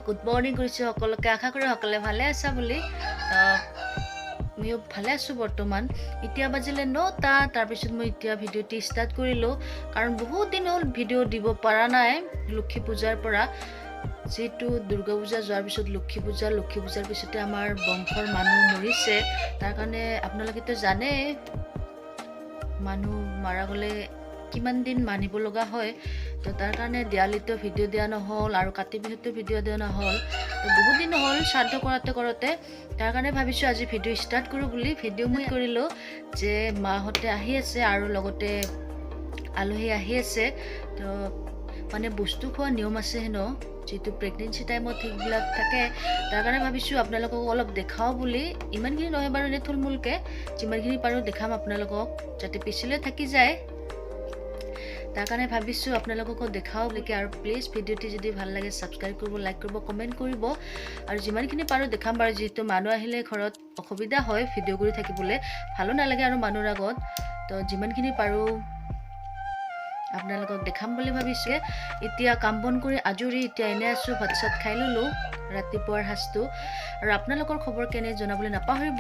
Good morning কৰিছোঁ সকলোকে। আশা কৰোঁ সকলোৱে ভালে আছা বুলি। ময়ো ভালে আছোঁ বৰ্তমান। এতিয়া বাজিলে 9টা। তাৰপিছত মই এতিয়া ভিডিঅ'টি ষ্টাৰ্ট কৰিলোঁ, কাৰণ বহুত দিন হ'ল ভিডিঅ' দিব পৰা নাই লক্ষী পূজাৰ পৰা। যিহেতু দুৰ্গা পূজা যোৱাৰ পিছত লক্ষী পূজা, লক্ষী পূজাৰ পিছতে আমাৰ বংশৰ মানুহ মৰিছে। তাৰ কাৰণে আপোনালোকেতো জানেই, মানুহ মাৰা গ'লে কিমান দিন মানিব লগা হয়। তো তাৰ কাৰণে দেৱালীতো ভিডিঅ' দিয়া নহ'ল আৰু কাতি বিহুতো ভিডিঅ' দিয়া নহ'ল। তো বহুত দিন হ'ল শ্ৰাদ্ধ কৰোঁতে কৰোঁতে। তাৰ কাৰণে ভাবিছোঁ আজি ভিডিঅ' ষ্টাৰ্ট কৰোঁ বুলি। ভিডিঅ' মই কৰিলোঁ যে মাহঁতে আহি আছে আৰু লগতে আলহী আহি আছে। তো মানে বস্তু খোৱা নিয়ম আছে হেনো, যিটো প্ৰেগনেঞ্চি টাইমত সেইবিলাক থাকে। তাৰ কাৰণে ভাবিছোঁ আপোনালোকক অলপ দেখাওঁ বুলি। ইমানখিনি নহয় বাৰু, এনেই থুলমূলকৈ যিমানখিনি পাৰোঁ দেখাম আপোনালোকক, যাতে পিছলৈ থাকি যায়। তাৰ কাৰণে ভাবিছোঁ আপোনালোককো দেখাওঁ বুলি। আৰু প্লিজ ভিডিঅ'টি যদি ভাল লাগে ছাবস্ক্ৰাইব কৰিব, লাইক কৰিব, কমেণ্ট কৰিব। আৰু যিমানখিনি পাৰোঁ দেখাম বাৰু, যিহেতু মানুহ আহিলে ঘৰত অসুবিধা হয় ভিডিঅ' কৰি থাকিবলৈ, ভালো নালাগে আৰু মানুহৰ আগত। তো যিমানখিনি পাৰোঁ আপোনালোকক দেখাম বুলি ভাবিছোঁ। এতিয়া কাম বন কৰি আজৰি, এতিয়া এনে আছোঁ, ভাত চাত খাই ল'লোঁ ৰাতিপুৱাৰ সাজটো। আৰু আপোনালোকৰ খবৰ কেনে জনাবলৈ নাপাহৰিব।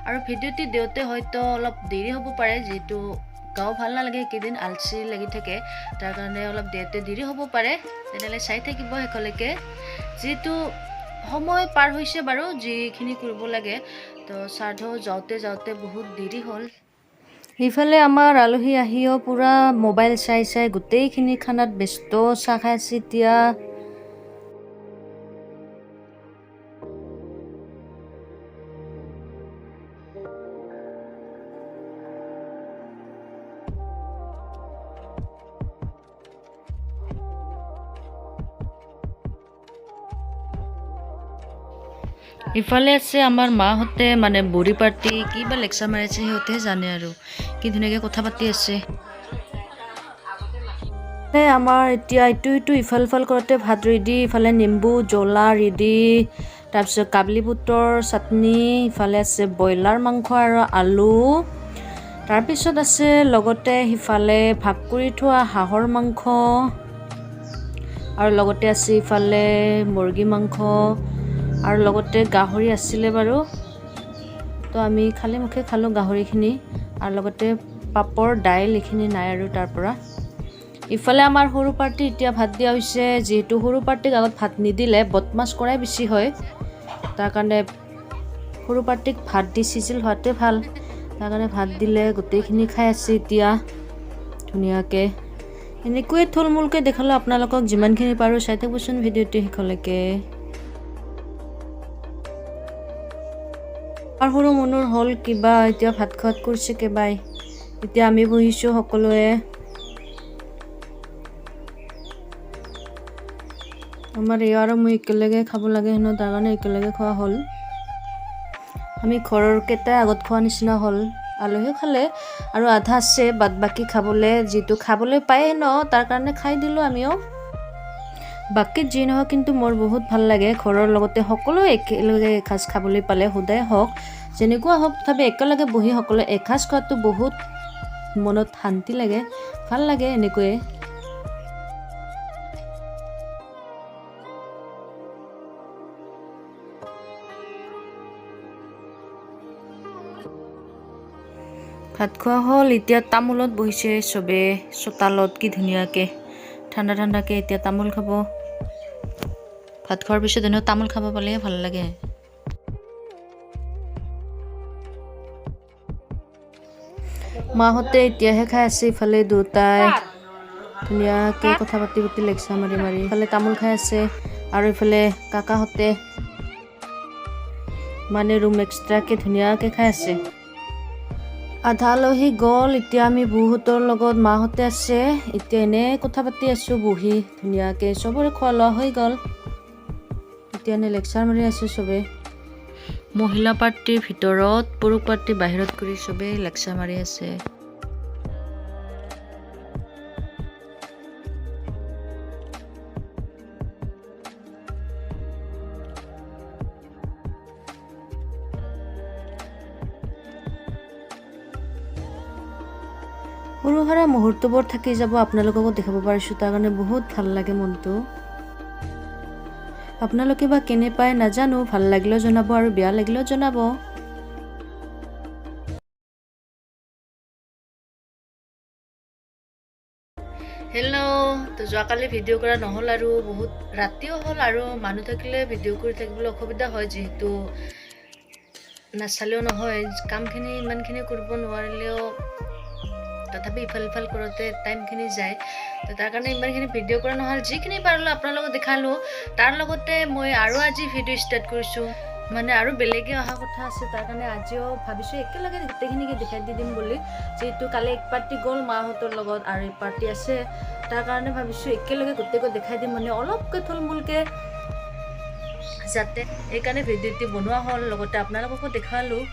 আৰু ভিডিঅ'টি দিওঁতে হয়তো অলপ দেৰি হ'ব পাৰে, যিহেতু গাও ভাল নালাগে এইকেইদিন, আলচি লাগি থাকে, তাৰ কাৰণে অলপ দিওঁতে দেৰি হ'ব পাৰে। তেনেহ'লে চাই থাকিব শেষলৈকে। যিহেতু সময় পাৰ হৈছে বাৰু যিখিনি কৰিব লাগে। তো শ্ৰাদ্ধ যাওঁতে যাওঁতে বহুত দেৰি হ'ল। সেইফালে আমাৰ আলহী আহিও পূৰা মোবাইল চাই চাই গোটেইখিনি খানাত ব্যস্ত, চাহ খাই আছে এতিয়া। ইফালে আছে আমাৰ মাহঁতে, মানে বুঢ়ী পাৰ্টি কি বা লেকচাৰ মাৰিছে সিহঁতেহে জানে আৰু, কি ধুনীয়াকৈ কথা পাতি আছে। আমাৰ এতিয়া ইটো ইটো ইফাল সিফাল কৰোঁতে ভাত ৰেডি, ইফালে নিম্বু জ্বলা ৰেডি, তাৰপিছত কাবলি বুটৰ চাটনি, ইফালে আছে ব্ৰইলাৰ মাংস আৰু আলু, তাৰপিছত আছে লগতে সিফালে ভাগ কৰি থোৱা হাঁহৰ মাংস, আৰু লগতে আছে ইফালে মুৰ্গী মাংস, আৰু লগতে গাহৰি আছিলে বাৰু। তো আমি খালী মুখে খালোঁ গাহৰিখিনি, আৰু লগতে পাপৰ, দাইল এইখিনি নাই আৰু। তাৰ পৰা ইফালে আমাৰ সৰু পাৰ্টি এতিয়া ভাত দিয়া হৈছে। যিহেতু সৰু পাৰ্টিক আগত ভাত নিদিলে বদমাছ কৰাই বেছি হয়, তাৰ কাৰণে সৰু পাৰ্টিক ভাত দি চিজিল হোৱাটোৱে ভাল। তাৰ কাৰণে ভাত দিলে, গোটেইখিনি খাই আছে এতিয়া ধুনীয়াকৈ। এনেকৈয়ে থুলমূলকৈ দেখালোঁ আপোনালোকক যিমানখিনি পাৰোঁ। চাই থাকিবচোন ভিডিঅ'টো শেষলৈকে। আৰু সৰু মনুৰ হ'ল কিবা, এতিয়া ভাত খোৱাত কৰিছে কিবাই। এতিয়া আমি বহিছোঁ সকলোৱে। আমাৰ এই আৰু মই একেলগে খাব লাগে হেনো, তাৰ কাৰণে একেলগে খোৱা হ'ল। আমি ঘৰৰ কেইটাই আগত খোৱা নিচিনা হ'ল, আলহীও খালে আৰু আধা আছে বাদ বাকী খাবলৈ, যিটো খাবলৈ পায় ন, তাৰ কাৰণে খাই দিলোঁ আমিও। বাকী যি নহওক কিন্তু মোৰ বহুত ভাল লাগে ঘৰৰ লগতে সকলোৱে একেলগে এসাঁজ খাবলৈ পালে, সুদাই হওক যেনেকুৱা হওক, তথাপি একেলগে বহি সকলোৱে এসাঁজ খোৱাটো বহুত মনত শান্তি লাগে, ভাল লাগে এনেকৈয়ে। ভাত খোৱা হ'ল, এতিয়া তামোলত বহিছে চবে চোতালত, কি ধুনীয়াকৈ ঠাণ্ডা ঠাণ্ডাকৈ এতিয়া তামোল খাব। ভাত খোৱাৰ পিছত এনেও তামোল খাব পালেহে ভাল লাগে। মাহঁতে এতিয়াহে খাই আছে, ইফালে দুটাই ধুনীয়াকৈ কথা পাতি পাতি লেকচাৰ মাৰি মাৰি ইফালে তামোল খাই আছে। আৰু ইফালে কাকাহঁতে মানে ৰুম এক্সট্ৰাকৈ ধুনীয়াকৈ খাই আছে। আধা আলহী গ'ল, এতিয়া আমি বৌহঁতৰ লগত মাহঁতে আছে। এতিয়া এনেই কথা পাতি আছোঁ বহি ধুনীয়াকৈ, চবৰে খোৱা লোৱা হৈ গ'ল। এতিয়া এনেই লেকচাৰ মাৰি আছোঁ চবে। মহিলা পাৰ্টিৰ ভিতৰত, পুৰুষ পাৰ্টি বাহিৰত কৰি চবেই লেকচাৰ মাৰি আছে। সৰু সুৰা মুহূৰ্তবোৰ থাকি যাব, আপোনালোককো দেখাব পাৰিছোঁ, তাৰ কাৰণে বহুত ভাল লাগে মনটো। আপোনালোকে বা কেনে পায় নাজানো, ভাল লাগিলেও জনাব আৰু বেয়া লাগিলেও জনাব। হেল্ল', তো যোৱাকালি ভিডিঅ' কৰা নহ'ল আৰু বহুত ৰাতিও হ'ল আৰু মানুহ থাকিলে ভিডিঅ' কৰি থাকিবলৈ অসুবিধা হয়, যিহেতু নাচালেও নহয়, কামখিনি ইমানখিনি কৰিব নোৱাৰিলেও তথাপি ইফাল সিফাল কৰোঁতে টাইমখিনি যায়। তো তাৰ কাৰণে ইমানখিনি ভিডিঅ' কৰা নহ'ল, যিখিনি পাৰিলোঁ আপোনালোকক দেখালোঁ। তাৰ লগতে মই আৰু আজি ভিডিঅ' ষ্টাৰ্ট কৰিছোঁ, মানে আৰু বেলেগে অহা কথা আছে, তাৰ কাৰণে আজিও ভাবিছোঁ একেলগে গোটেইখিনিকে দেখাই দি দিম বুলি। যিহেতু কালি এক পাৰ্টি গ'ল মাহঁতৰ লগত আৰু এক পাৰ্টি আছে, তাৰ কাৰণে ভাবিছোঁ একেলগে গোটেইকৈ দেখাই দিম, মানে অলপকৈ থুলমূলকৈ যাতে, এইকাৰণে ভিডিঅ'টি বনোৱা হ'ল। লগতে আপোনালোককো দেখালোঁ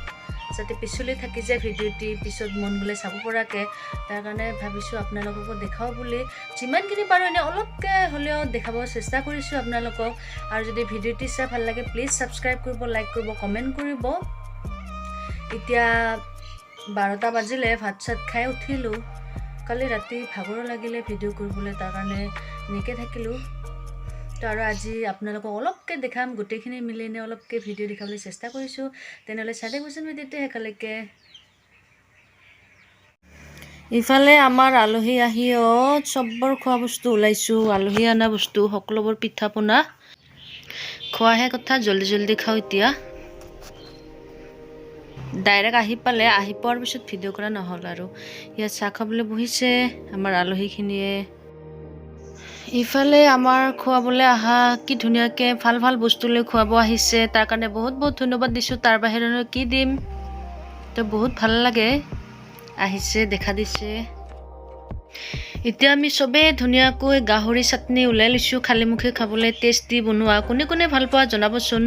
যাতে পিছলৈ থাকি যায় ভিডিঅ'টি, পিছত মন গ'লে চাব পৰাকৈ, তাৰ কাৰণে ভাবিছোঁ আপোনালোককো দেখাওঁ বুলি। যিমানখিনি পাৰোঁ এনেই অলপকৈ হ'লেও দেখাব চেষ্টা কৰিছোঁ আপোনালোকক। আৰু যদি ভিডিঅ'টি চাই ভাল লাগে প্লিজ ছাবস্ক্ৰাইব কৰিব, লাইক কৰিব, কমেণ্ট কৰিব। এতিয়া 12টা বাজিলে, ভাত চাত খাই উঠিলোঁ। কালি ৰাতি ভাগৰো লাগিলে ভিডিঅ' কৰিবলৈ, তাৰ কাৰণে এনেকৈ থাকিলোঁ। তো আৰু আজি আপোনালোকক অলপকৈ দেখাম, গোটেইখিনি মিলি এনে অলপকৈ ভিডিঅ' দেখাবলৈ চেষ্টা কৰিছোঁ। তেনেহ'লে চাই থাকিবচোন ভিডিঅ'টো শেষলৈকে। ইফালে আমাৰ আলহী আহিও চববোৰ খোৱা বস্তু ওলাইছোঁ, আলহী অনা বস্তু সকলোবোৰ পিঠা পনা খোৱাহে কথা, জল্দি জল্দি খাওঁ। এতিয়া ডাইৰেক্ট আহি পালে, আহি পোৱাৰ পিছত ভিডিঅ' কৰা নহ'ল আৰু। ইয়াত চাহ খাবলৈ বহিছে আমাৰ আলহীখিনিয়ে। ইফালে আমাৰ খুৱাবলৈ অহা কি ধুনীয়াকৈ ভাল ভাল বস্তু লৈ খুৱাব আহিছে, তাৰ কাৰণে বহুত বহুত ধন্যবাদ দিছোঁ। তাৰ বাহিৰেনো কি দিম, তো বহুত ভাল লাগে, আহিছে দেখা দিছে। এতিয়া আমি চবেই ধুনীয়াকৈ গাহৰি চাটনি ওলাই লৈছোঁ খালী মুখে খাবলৈ, টেষ্টি বনোৱা। কোনে কোনে ভাল পোৱা জনাবচোন,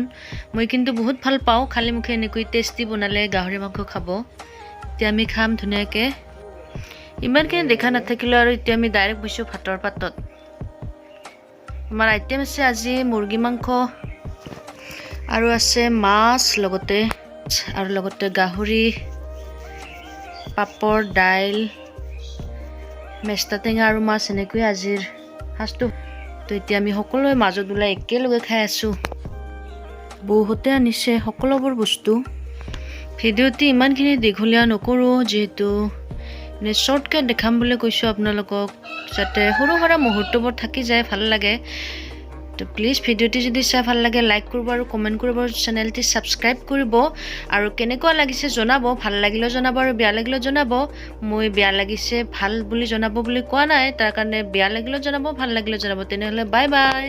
মই কিন্তু বহুত ভাল পাওঁ খালী মুখে এনেকৈ টেষ্টি বনালে গাহৰি মাংস খাব। এতিয়া আমি খাম ধুনীয়াকৈ। ইমানখিনি দেখা নাথাকিলেও আৰু এতিয়া আমি ডাইৰেক্ট বহিছোঁ ভাতৰ পাতত। আমাৰ আইটেম আছে আজি মুৰ্গী মাংস আৰু আছে মাছ লগতে, আৰু লগতে গাহৰি, পাপৰ, দাইল, মেষ্টা টেঙা আৰু মাছ, এনেকৈয়ে আজিৰ সাজটো। তো এতিয়া আমি সকলোৱে মাজত ওলাই একেলগে খাই আছোঁ। বহুতে আনিছে সকলোবোৰ বস্তু। ভিডিঅ'টি ইমানখিনি দীঘলীয়া নকৰোঁ, যিহেতু মানে শ্বৰ্টকৈ দেখাম বুলি কৈছোঁ আপোনালোকক, যাতে সৰু সুৰা মুহূৰ্তবোৰ থাকি যায়, ভাল লাগে। তো প্লিজ ভিডিঅ'টি যদি চাই ভাল লাগে লাইক কৰিব আৰু কমেণ্ট কৰিব, চেনেলটি ছাবস্ক্ৰাইব কৰিব আৰু কেনেকুৱা লাগিছে জনাব, ভাল লাগিলেও জনাব আৰু বেয়া লাগিলেও জনাব। মই বেয়া লাগিছে ভাল বুলি জনাব বুলি কোৱা নাই, তাৰ কাৰণে বেয়া লাগিলেও জনাব, ভাল লাগিলেও জনাব। তেনেহ'লে বাই বাই।